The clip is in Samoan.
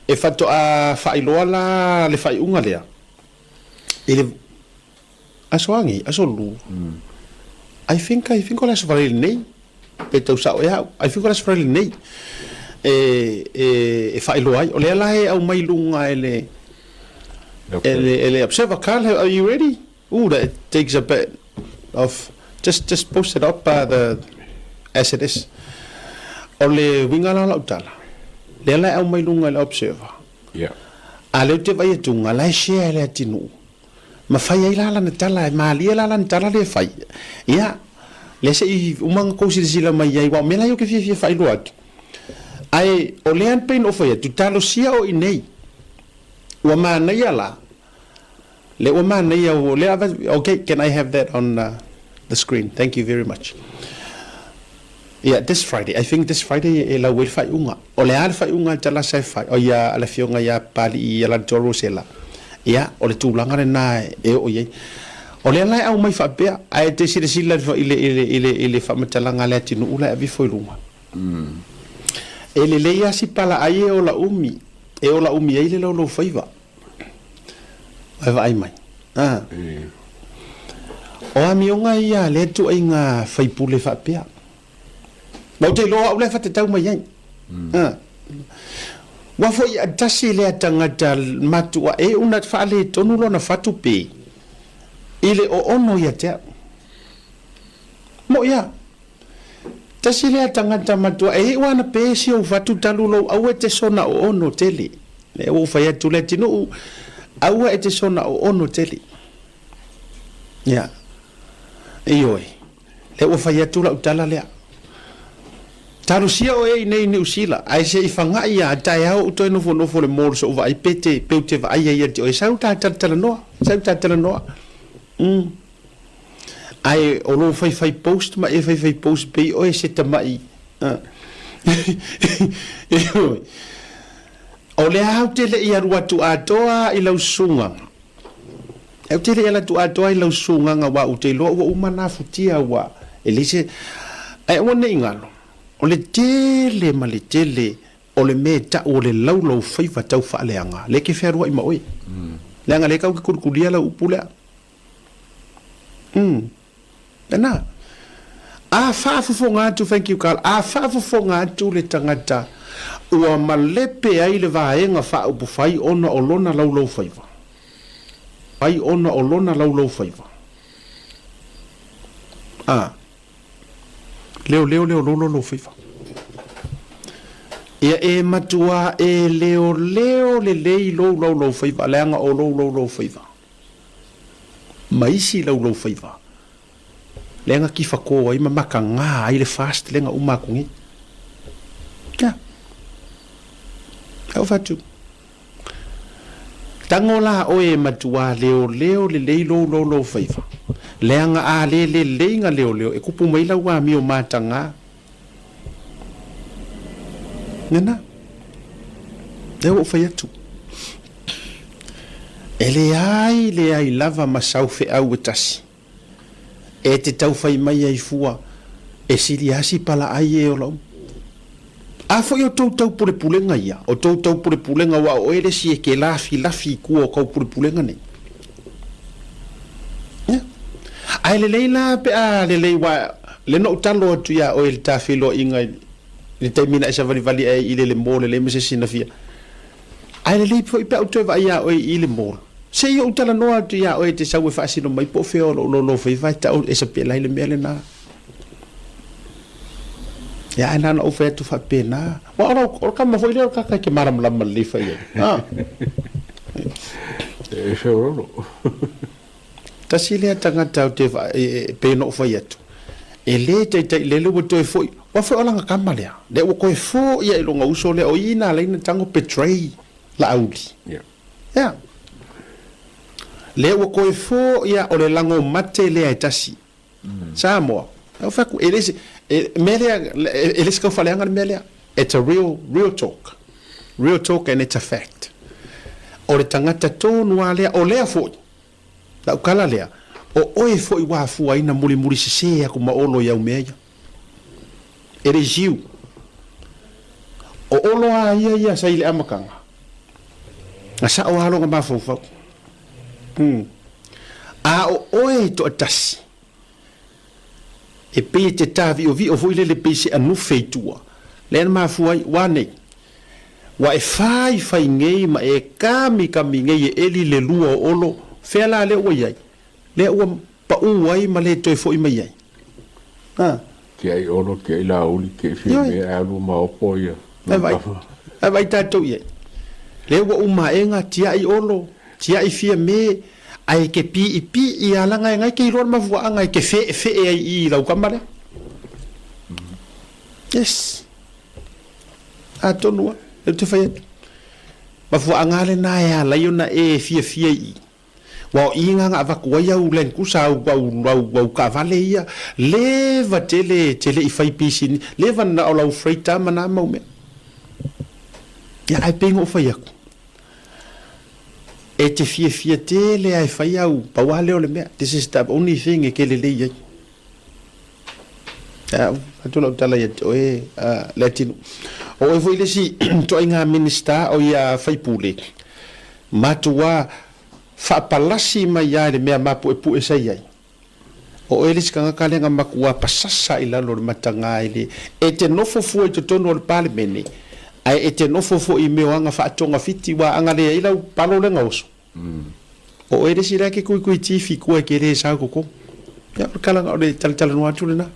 E faatoa faailoa la le faaiuga lea i le aso a nei, aso Lua. I think, I think o le aso Faraile nei, pe tau sao ea au. I think o le aso Faraile nei e, e, e faailoa ai. O lea la e aumai i luga e le, e le, e le Observer. Carl, are you ready? Ooh, that takes a bit of, just post it up the, as it is. O le uiga la o lau tala, lea la e aumai i luga e le Observer. A lea ou te vaai atuga, la e share e le atunuu. Ma fai ai la lana tala, e malie la lana tala lea e fai. Ia, lea se i uma ona tou silasila mai ai, aua o mea la ia ou te fiafia e faailoa atu. Ae o lea pei ona ou fai atu, talosia o i inei. Ua manaia la, lea ua manaia, o lea okay, can I have that on the screen? Thank you very much. Yeah, this Friday, I think this Friday e lau ai le faaiuga. O le a le faaiuga a le Talasa e fai, o ia a le afioga ia Papalii ia Latoa Rosella. Ia, o le tulaga lena e oo i ai. O lea la e aumai faapea, ae te silasila i le, i le, i le, i le faamatalaga a le atunuu la e ave ifo i luga. E lelei lava si palaai e ola umi, e ola umi ai le laulaufaiva. E vaai mai. A. O amioga ia a lea ituaiga faipule faapea. Ma ou te iloa o au la e whatatau mai ai. A. Ua foi a tasi lea tagata matua e una faaletonu lona fatu pe i le oono ia te au. Moʻi a. Tasi lea tagata matua e iu ana pe si ou fatu talu lou aua e te sona oono tele. Lea ua ou fai atu le atunuu, aua e te sona oono tele. Ia. Ioe. Lea ua fai atu lau tala lea. Talosia oe i nei Niu Sila, ae se i fagaʻi a taeao ou toe nofonofo le mall soʻu vaai pe te pe ou te vaai ai ia te oe sau ta talatalanoa, sau ta talanoa. Mm. Ae o lou faifai post ma e faifai post pei oe se tamaʻi. Ioe. O le a ou te le i alu atu atoa i lau susugaga. Ou te le i alu atu atoa i lau susugaga aua ou te iloa ua uma ona afutia ua e leai se. Ae aua ne i galo, o le tele ma le tele o le mea e tau o le laulau faiva tau faaleaga, lea e te fealuai ma oe. Leaga lea e tau te kulikulia lau upu lea. Umm. Lena. A faafofoga atu, thank you Carl, a faafofoga atu le tagata ua malepe ai le vaega faaupufai ona o lona laulaufaiva, ai ona o lona laulaufaiva. A. Leoleo leololo lou faiva. Ia e matuā e leoleo lelei lou laulaufaiva leaga o lou laulaufaiva. ma isi laulaufaiva lea na tifako ai ma mataga ai le fast lea na uma atu nei. Ia. Lea ua fai atu, Tago la oe e matua leoleo lelei lou laulaufaiva, leaga a le lelei na leoleo e kupu mai lau amio mataga. Lena. Lea ua ou fai atu. E leai, leai lava ma sau feau e tasi. E te tau fai mai ai fua, e sili asi palaai e ola uma. A foi o tou taupulepulega ia, o tou taupulepulega ua o oe le isi e ke lafilafi i tua o taupulepulega nei. Ia. Ae lelei la pe a lelei ua le na ou talo atu iā oe i le ta feiloaiga i le taimi na e savalivali ai i le le mall e leai ma se isi na fia. Ae lelei foi pe a ou toe vaai iā oe i le mall. Se i ou talanoa atu iā oe e te sau e faasino mai po o fea o lou lolofaiva e tau e sapela ai le mea lena. Ia ae na ona ou fai atu faapena. Aua o lau, o le kama foi lea o le kaka e te malamalama lelei fai ai. Ha. E feololo. Tasi lea tagata ou te vaai, e pei ona ou fai atu, e le taitai lele ua toe foi, aua foi o lana tama lea, lea ua toe foi lava i lona uso lea, o i na ala ai ona tago betray Laauli. Ia. Lea ua toe foi lava, o le lago mate lea e tasi. Samoa. Ou fai atu, e le se, e, mea lea, e le se taufaaleaga le mea lea. It's a real, real talk. Real talk and it's a fact. O le tagata tonu lava lea, o lea foi, lau tala lea, o oe foi ua afua ai na mulimuli sese atu ma Olo i au mea ia. It is you. O Olo a ia ia sa i le amataga. Na sa'o lava lona mafaufau. Umm. A o oe e toatasi, e pei e te tavi'ovi'o foi lele pei se anufe i tua, lea na mafua ai, ua nei, ua e faifai nei ma e kamikami nei e eli le lua o Olo, fea la lea ua i ai? Lea ua pa'u ai ma le toe fo'i mai ai. A. Tiai Olo, tiai Laauli, tiai Fiamē, ae alu ma opo ia. Ae vaai, ae vaai tatou i ai. Lea ua uma aega, tiai Olo, tiai Fiamē, ae ke piipi'i a laga e ngai ke iloa le mafuaaga e ke fe'efe'e ai i i lau tama lea. Yes. Atonu a, lea ou te fai atu. Mafuaaga a lena e ala ai ona e fiafia i i. Ua o i na na avatu ai au Land Cruiser, au, au, au, au taavale ia, leva tele e te le i fai pisini, leva na o lau freighter ma na mau mea. Ia, ae pei na ou fai atu, e te fiafia tele a e fai au, pau lava lea o le mea, this is the only thing e ke lelei ai. Ia, atu lau tala ia te oe, Leatinuu. O oe foi le isi ituaiga Minisita o ia faipule, matua faapalasi mai lava i le mea mapuepue sa i ai. O oe le isi tagata lea na matua pasasa i lalo o le mataga i le e te nofo fua i totonu o le Palemene, ae e te nofo foi i mea o aga faatogafiti, aua a na leai lau palo lea na oso, O oe le isi lea ke kuikui tifi kua ke le sau koko. Ia, o le kala, o le talatalanoa atu lena.